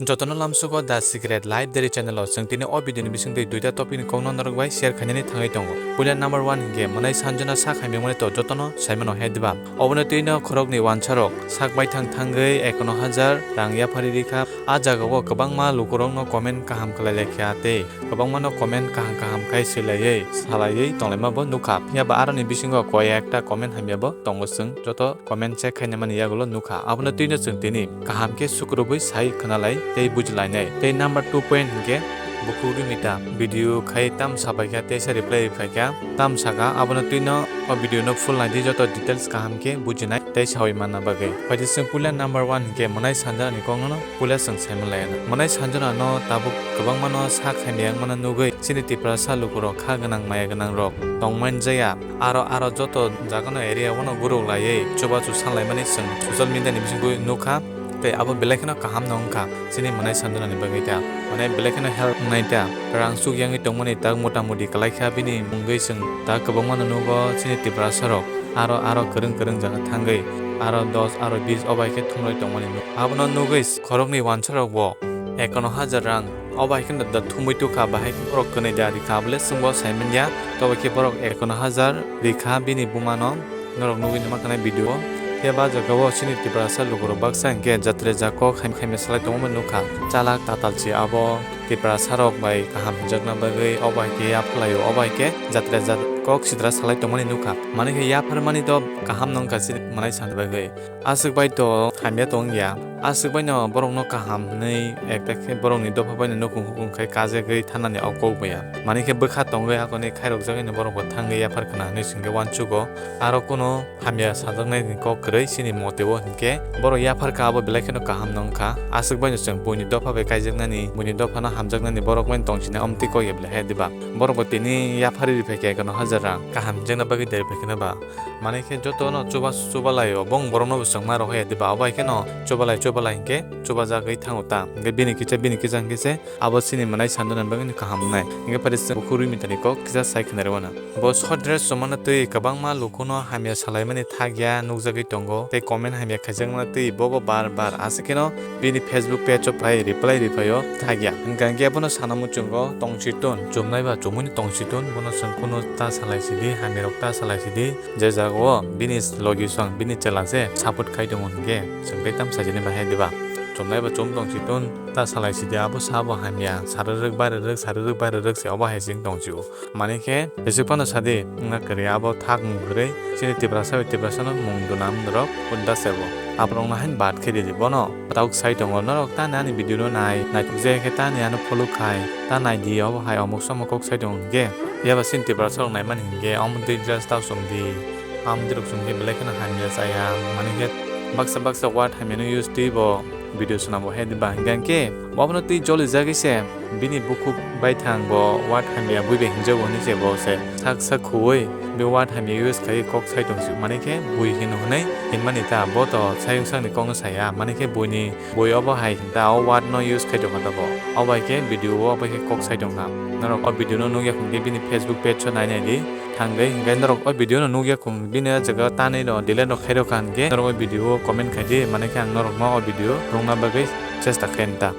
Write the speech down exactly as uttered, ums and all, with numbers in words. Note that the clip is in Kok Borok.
Jotono lamsugo The Secret Life Diary channel o chwng tini o video ni bisingtwi duita topic ni kokno norok bai share khainani thangwi tongo. Puila number one hinkhe mwnai Sanjana sak hamya mwnai to jotono saimano hai diba. Obono twino khoroknwi wansarok sak baithang thangwi ekono hajar rang yaphari rikha. A jagao kwbangma lukurokno comment kaham khlai laikha tei kwbangmano comment kaham kaham khai swilaiwi salaiwi tonglaima bo nukha. Phiya ba aroni bisingo koi ekta comment hamya bo tongo, chwng joto comment check khaina mani yagulo nukha. Abono twino chwng tini kaham khe sukrubwi sai khwnalai tei bujilainai. Tei number two point hinkhe bukhuk Rimita video khai tamsa paikha teisa reply phaikha tamsakha. Abono twino o video no full naidi joto details kaham khe bujinai tei sawi manna bagwi. Phaidi chwng puila number one hinkhe mwnai Sanjana ni kokno puila chwng saimanlaiya. Mwnai Sanjana no tabuk kwbangmano sak hamya wngmano nugwi chini Tiprasa lukurok kha gwnang maya gwnang rok tongmani jaya. Aro, aro joto jagano area o no guruk laiwi chubachu sanlaimani chwng social media ni bisingtwi nukha, tei abo belai kheno kaham no wngkha chini mwnai Sanjana ni bagwi ta, mane belai kheno help wngnai ta, rang suk yangwi tongmani tak mota moti kwlai kha bini mungwi chwng tak kwbangma no nugo chini Tiprasa rok, aro, aro kwrwng kwrwng jaga thangwi aro dos aro bis o bai khe thumlai tongmani nuk-, abono nugwi khoroknwi wansarok bo ekono hajar rang. O bai khe da thumwi tukha, bahai khe borok kwnwi da rikha, abole chwngbo saimanya. Tobo khe borok ekono hajar rikha bini bumano, norok nugwi nima khanai video o. Khe ba jagao chini Tiprasa lukurok baksa hinkhe jatre ja kok khaim khaimya salai tongma nukha. Chalak tatalchi abo Tiprasa rok bai kaham hwnjakna bagwi o bai khe yaphlaio, o bai khe jatre ja kok sidra salai tongmani nukha. Mani khe yapharmani to kaham no wngkha chini mwnai sani bagwi. Aswk bai to hamya tong ya. Aswk bai no borok no kaham hwnwi ekta khe borok ni dopha bai no nukung hukung khai kajagwi thanani o kok bai ya. Mani khe bwkha tongwi akoni khairok jagwi no borok bo thangwi yaphar khna hwnwi swngwi uansugo. Aro kuno hamya sajaknai ni kok kwrwi chini mote o hinkhe borok yaphar kha abo belai kheno kaham no wngkha. Aswk bai no chwng buini dopha bai kaijaknani, buini dopha no hamjaknani borok bai no tong sini omtwi kok ya belai hai diba. Borok bo tini yaphari ri phai khe ekono hajar rang kaham hwnjakna bagwi deri phai kheno ba. Mani khe joto no chuba, chuba lai o, bong borok no bo chwngma rw ya diba, abo hai khe no chuba lai, chuba lai hinkhe chuba jagwi thango ta. Hinkhe bini kisa, bini kisa hinkhe se abo chini mwnai Sanjana ni bagwi no kaham wngnai. Hinkhe phaidi chwng bukhuk Rimita ni kok kisa sai khna rw mano. Bo short dress chumano twi kwbangma lukuno hamya salaimani thak ya nukjagwi tongo, tei comment hamya khaijakmano twi bobo bar bar aswk kheno bini Facebook page o phai reply rwphai o thak ya. Hinkhe bono sana muchungo tong si tun, chumnai ba chumui no tong si tun, bono chwng kunu ta salai sidi, hamya rok ta salai sidi. Je jagao bini logi song bini chwla se support khai tongo hinkhe chwng tei tam sajini bahai diba? Chumnai bo chum tong si tun, ta salai sidi, abo sabo hamya, sarwrwk barwrwk, sarwrwk barwrwk se obo hai chwng tong si o. Mani khe jesuk phano sadi wngna kwrwi abo thak mung kwrwi chini Tiprasa bai Tiprasa no mung dunam rok punda sebo. Aborok no hain bad khe ridi bono. Tauk sai tongo, norok tani ani video no nai, naituk je khe tani ano follow khai, ta nai di, obo hai omok somok kok sai tongo hinkhe. Phiya ba chini Tiprasa rok naimani hinkhe omo twi dress ta chum di, omo twi rok chum khe belai kheno hamya chaya, mani khe baksa baksa word hamya no use twi bo video swnam bo hai di ba hinkhe, hinkhe obono twi joli jagwi se bini bukhuk baithang bo word hamya bui bai hinjago hinwi se bo se sak sak khuwi be word hamya use khai kok sai tong si, mani khe bui hino hwnwi hinmani ta, bo to sayung sakni kok no saya, mani khe buini Bui obo hai da o word no use khai tongkha tabuk. Obo hai khe video o obo hai khe kok sai tongkha. Norok o video no nukya khun khe bini Facebook page o nai nai di thangwi. Hinkhe norok o video no nukya khun bini o jaga o tanwi no delete no khai rwkha hinkhe norok o video o comment khai di, mane khe ang norok no o video nukna bagwi chesta khlai ta.